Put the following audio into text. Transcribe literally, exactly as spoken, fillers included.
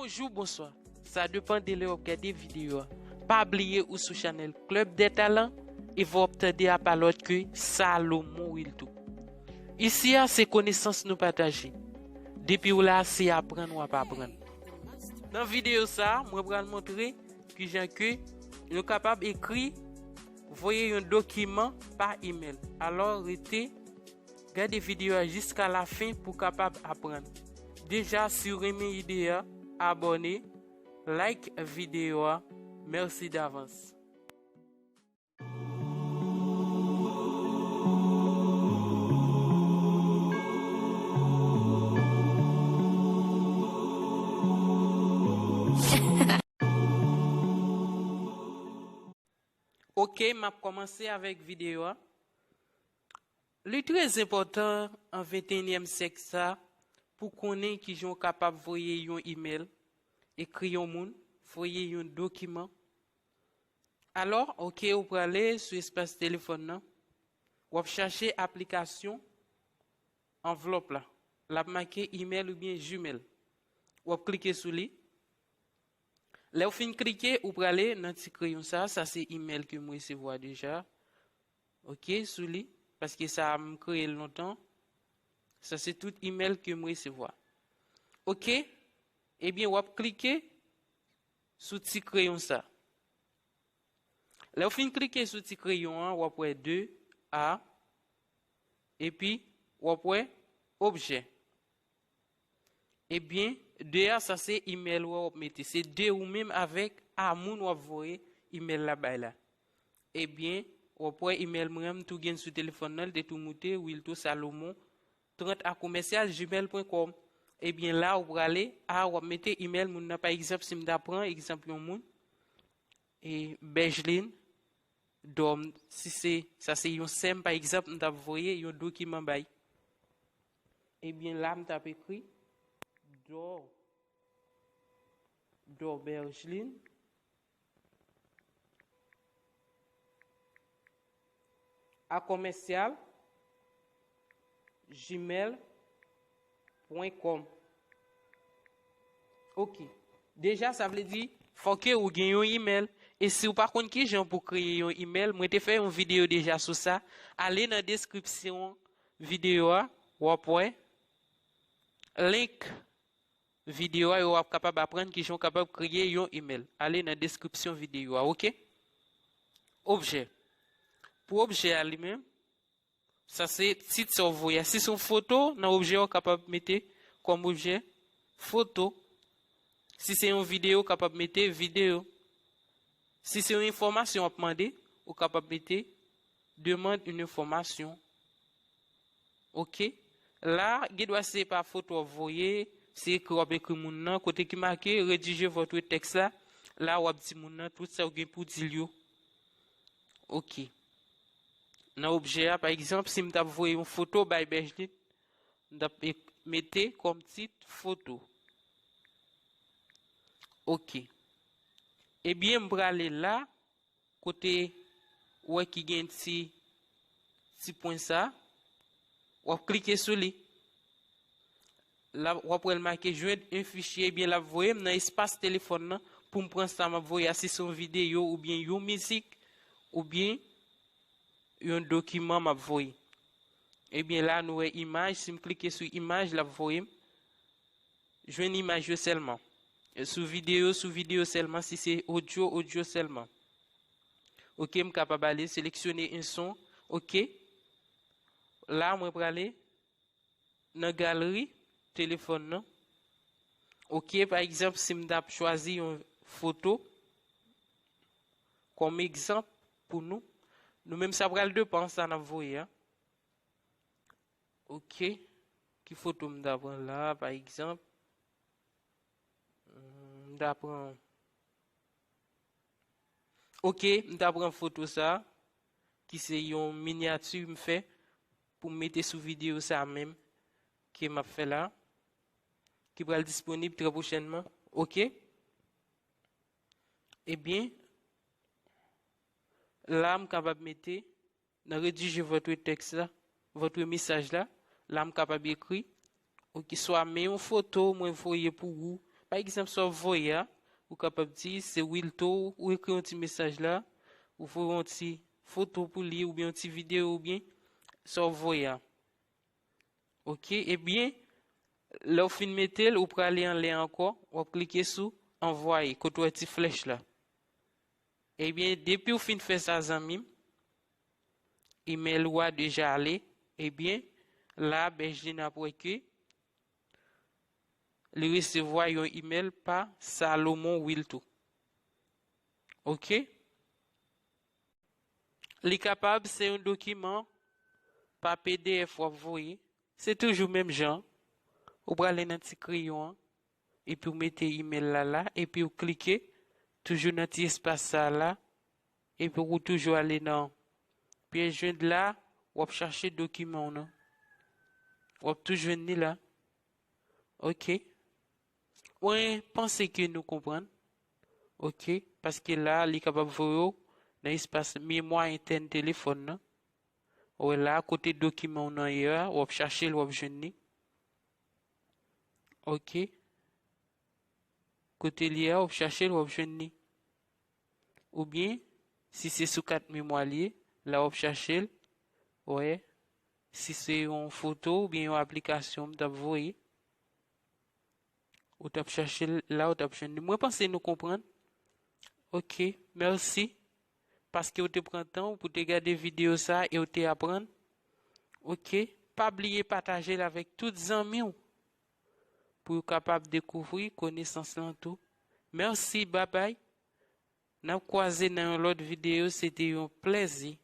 Bonjou, bonswa. Sa depann de lè w ap gade videyo a. Pa bliye ou sou chanèl Club des Talents, e vwa w ap tande a pa lòt ke Salomon Wiltou. Isi a se konesans nou pataje. Depi w la, se aprann w ap aprann. Nan videyo sa a, mwen pral montre kijan ke nou kapab ekri, voye yon dokiman pa imèl. Alò, rete gade videyo a jiska lafen pou w kapab aprann. Deja, si w renmen ide a, abòne, like videyo a. Mèsi davans. Ok, m ap kòmanse avèk videyo a. Li trè enpòtan an venteyinyèm syèk sa pou konnen kijan w kapab voye yon imèl, ekri yon moun, voye yon dokiman. Alò, ok, ou prale sou espas telefòn nan. W ap chache aplikasyon anvlòp la. L ap make imèl oubyen Gmail. W ap klike sou li. Lè w fin klike, ou prale nan ti kreyon sa. Sa se imèl ke m resevwa deja. Ok, sou li. Paske sa a m kreye l lontan. Sa se tout imèl ke m resevwa. Ok, ebyen, w ap klike sou ti kreyon sa. Lè w fin klike sou ti kreyon an, w ap wè de a, epi w ap wè objè. Ebyen, de a, sa se imèl ou a w ap mete. Se de ou menm avèk a moun w ap voye imèl la bay la. Ebyen, w ap wè imèl mwen an, m tou gen l sou telefòn nan, li te tou moute, Wilto Salomon trant a commercial gmail point com. Ebyen, la, ou prale a, w ap mete imèl moun nan. Pa egzanp, si m ta pran egzanp yon moun, e Bèjlin Dòm, si se, sa se yon sè m, pa egzanp, m t ap voye yon dokiman bay. Ebyen, la, m t ap ekri Dò, Dò Bèjlin, a commercial gmail point com. Ok. Deja, sa vle di, fò ke ou gen yon imèl. E si w pa konn kijan pou kreye yon imèl, mwen te fè yon videyo deja sou sa. Ale nan deskripsyon videyo a, w ap wè link videyo a, e w ap kapab aprann kijan w kapab kreye yon imèl. Ale nan deskripsyon videyo a, ok? Objè. Pou objè a li menm, sa se tit sa w voye a. Si se yon foto, nan objè w kapab mete kòm objè foto. Si se yon videyo, w kapab mete videyo. Si se yon enfòmasyon w ap mande, ou kapab mete demande une information. Ok? La, gen dwa se pa foto w ap voye, se ekri w ap ekri moun nan, kote ki make rédiger votre texte la, la w ap di moun nan tout sa w gen pou di l yo. Ok. Nan objè a, pa egzanp, si m t ap voye yon foto bay Bèjlin, m t ap ek-, mete kòm tit foto. Ok. Ebyen, m prale la, kote ou wè ki gen ti, ti pwen sa, w ap klike sou li. La, w ap wè l make joindre un fichier, ebyen, l ap voye m nan espas telefòn nan pou m pran sa m ap voye a, si se yon videyo oubyen yon mizik oubyen yon dokiman m ap voye. Ebyen, la, nou wè imaj, si m klike sou imaj, l ap voye m jwenn imaj yo sèlman. Sou videyo, sou videyo sèlman, si se odyo, odyo sèlman. Ok, m kapab ale seleksyone un son. Ok. La, mwen prale nan galri telefòn nan. Ok, pa egzanp, si m t ap chwazi yon foto kòm egzanp pou nou, nou menm sa pral depann sa n ap voye a. Ok, ki foto m ta pran la, pa egzanp? Hmm, m ta pran, ok, m ta pran foto sa, ki se yon minyati m fè pou m mete sou videyo sa menm ke m ap fè la, ki pral disponib trè pwochènman. Ok? Ebyen, la, m kapab mete nan rédiger votre texte la, votre message la, la, m kapab ekri, ok, swa men yon foto mwen voye pou ou, Pa egzanp, sa w voye a, ou kapab di se Wilto, ou ekri yon ti mesaj la, ou voye yon ti foto pou li, oubyen yon ti videyo, oubyen sa w voye a. Oke, ebyen, lè w fin mete l, ou prale anlè ankò, w ap klike sou anvwaye, kote w wè ti flèch la. Ebyen, depi w fin fè sa, zanmi m, imèl ou a deja ale, ebyen, la, Bèjlin ap wè ke li resevwa yon imèl pa Salomon Wilto. Oke? Li kapab se yon dokiman pa P D F w ap voye. Se toujou menm jan. Ou prale nan ti kreyon an, epi w mete imèl la la, epi w klike toujou nan ti espas sa la, epi ou toujou ale nan pyès jwenn la, w ap chache dokiman w nan. W ap tou jwenn li la. Oke. Mwen panse ke nou konprann. Oke. Paske la, li kapab voye w nan espas memwa entèn telefòn nan. Ou wè la, kote dokiman w nan ye a, w ap chache l, w ap jwenn li. Oke. Kote li a, w ap chache l, w ap jwenn li. Oubyen, si se sou kat memwa li ye, la w ap chache l, w wè, si se yon foto oubyen yon aplikasyon m t ap voye, ou t ap chache l la, ou t ap jwenn li. Mwen panse nou konprann. Oke, mèsi. Paske w te pran tan w pou te gade videyo sa a e w te aprann. Oke, pa bliye pataje l avèk tout zanmi w pou yo kapab dekouvri konesans lan tou. Mèsi, babay. N ap kwaze nan yon lòt videyo, se te yon plèzi.